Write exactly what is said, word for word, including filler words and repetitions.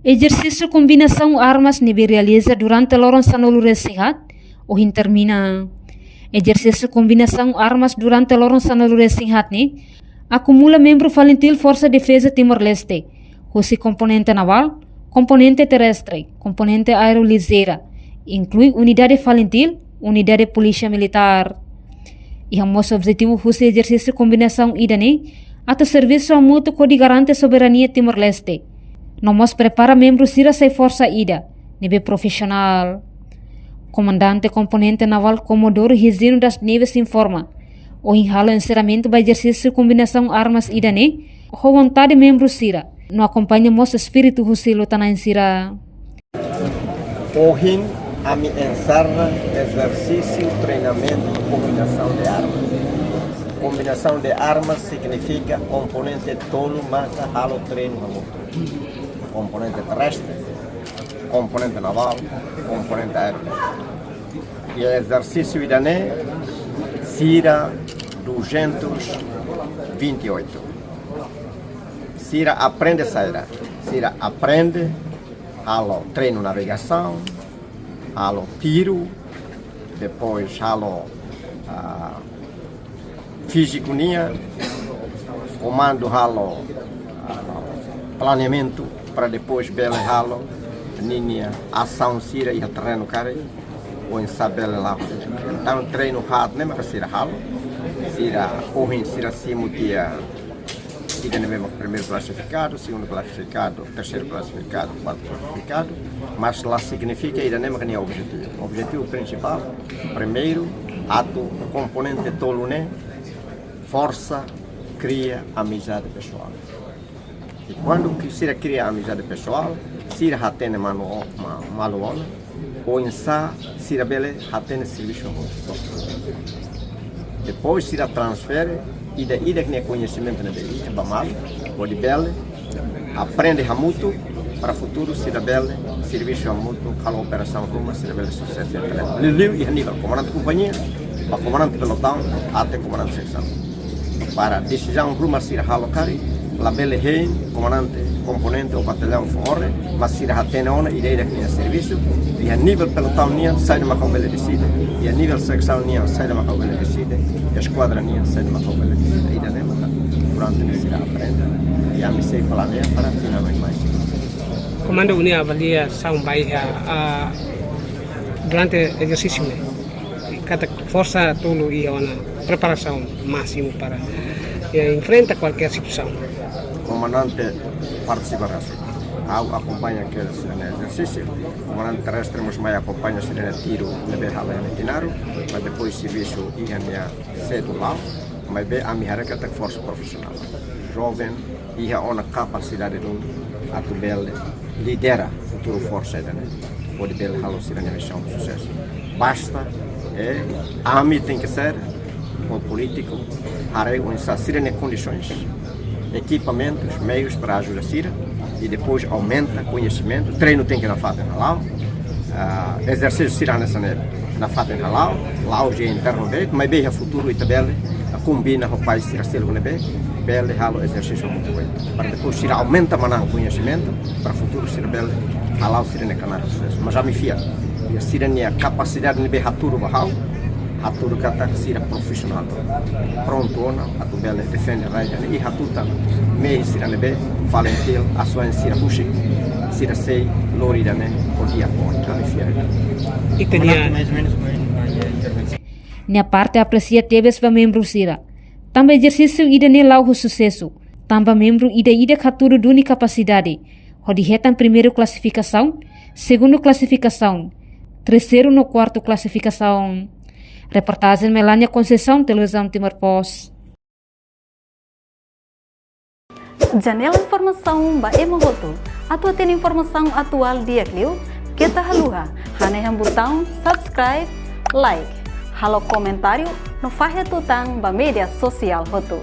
Ezersísiu kombinasaun armas ne'ebé realiza durante loron sanulu-resin-haat, ohin termina. Ezersísiu kombinasaun armas durante loron sanulu-resin-haat ne'e akumula membru FALINTIL Forsa Defeza Timor-Leste, husi komponente navál, komponente terrestre, komponente aéreu lijeira, inklui unidade FALINTIL, unidade Polísia Militár. Iha mós objetivu husi ezersísiu kombinasaun ida-ne'e, atu servisu hamutuk hodi garante soberania Timor-Leste. No mós prepara membru sira sai forsa ida, ne'ebé profisionál. Komandante Komponente Navál Comodoro Higino das Neves informa, ohin halo enserramentu ba ezersísiu kombinasaun armas ida-ne'e, ho vontade membru sira, no akompaña mós espíritu husi luta-na'in sira. Ohin ami enserra ezersísiu treinamentu kombinasaun de armas. Kombinasaun de armas signifika komponente tolu maka halo treinu hamutuk. Komponente terrestre, komponente navál, komponente aéreu. I ezersísiu ida-ne'e sira duzentos vinte e oito. Sira aprende saida? Sira aprende halo treinu navegasaun, halo tiru, depois halo, ah, fíziku nian, komandu halo, ah, planeamentu para depois bele halo ninia asaun sira iha terrenu karik, oinsá bele la'o. Entaun treinu haat ne'e maka sira halo, sira ohin sira simu tiha ida-ne'ebé maka primeiru klasifikadu, segundu klasifikadu, terseiru klasifikadu, kuartu klasifikadu, mas la signifika ida-ne'e maka nia objetivu. Objetivu prinsipál, primeiru, atu komponente tolu ne'e forsa kria amizade pesoál. I kuandu ke sira kria amizade pesoál, sira hatene malu o-, ma-, malu ona, oinsá sira bele hatene servisu hamutuk. Depois sira transfere ida-idak nia koñesimentu ne'ebé iha ba malu, hodi bele aprende hamutuk, para futuru sira bele servisu hamutuk, halo operasaun ruma sira bele susesu. Liuliu iha nivel komandante kompañia, ba komandante pelotaun, até komandante seksaun. Para desizaun ruma sira halo karik, labele hein komandante komponente ou batallaun fó-hore, mas sira hatene ona ida-idak nia servisu, iha nivel pelotaun nian saida mak ha'u bele deside, iha nivel seksaun nian saida mak ha'u bele deside, iha eskuadra nian saida mak ha'u bele deside. Ida-ne'e maka durante ne'e sira aprende, i ami sei planeia para finalmente mais. Komandu, nia avaliasaun ba iha, ah, durante ezersísiu ne'e, katak forsa tolu iha ona preparasaun másimu para, eh, enfrenta kualkér situasaun. Komandante partisipa rasik. Ha'u akompaña kedas sira-nia ezersísiu. Komandante terrestre mós mai akompaña sira-nia tiru ne'ebé halo iha Metinaro, para depois servisu iha nia sedu la'o. Maibé ami haree katak forsa profisionál, joven, iha ona kapasidade duni atu bele lidera futuru forsa ida-ne'e, hodi bele halo sira-nia misaun susesu. Basta, eh, ami tenke ser, komu polítiku, haree oinsá sira-nia kondisoens, ekipamentus, meius para ajuda sira, i depois aumenta koñesimentu, treinu tenke nafatin hala'o, ah, ezersísiu sira hanesan ne'e nafatin hala'o, la'ós iha internu de'it, maibé iha futuru ita bele, ah, kombina ho país sira seluk ne'ebé bele halo ezersísiu hamutuk. Para depois sira aumenta manán koñesimentu, para futuru sira bele hala'o sira-nia knaar susesu. Mas ami fiar iha sira-nia kapasidade ne'ebé hatudu ba ha'u, hatudu katak sira profisionál, prontu ona atu bele defende rai ida-ne'e, i hatutan mehi sira ne'ebé FALINTIL, asoain sira husik, sira sei lori ida-ne'e ho di'ak ona. Ami fiar. Ita-nia Durante mais ou menos uma, uma intervenção. Nia parte apresia tebes ba membru sira, tanba ezersísiu ida-ne'e la'o ho susesu, tanba membru ida-idak hatudu duni kapasidade, hodi hetan primeiru klasifikasaun, segundu klasifikasaun, terseiru no kuartu klasifikasaun. Reportajen Melania Conceição, Televizaun Timor Post. Janela informasaun ba ema hotu. Atu hatene informasaun atuál di'ak liu, keta haluha hanehan butaun subscribe, like, halo komentáriu no fahe tutan ba média sosiál hotu.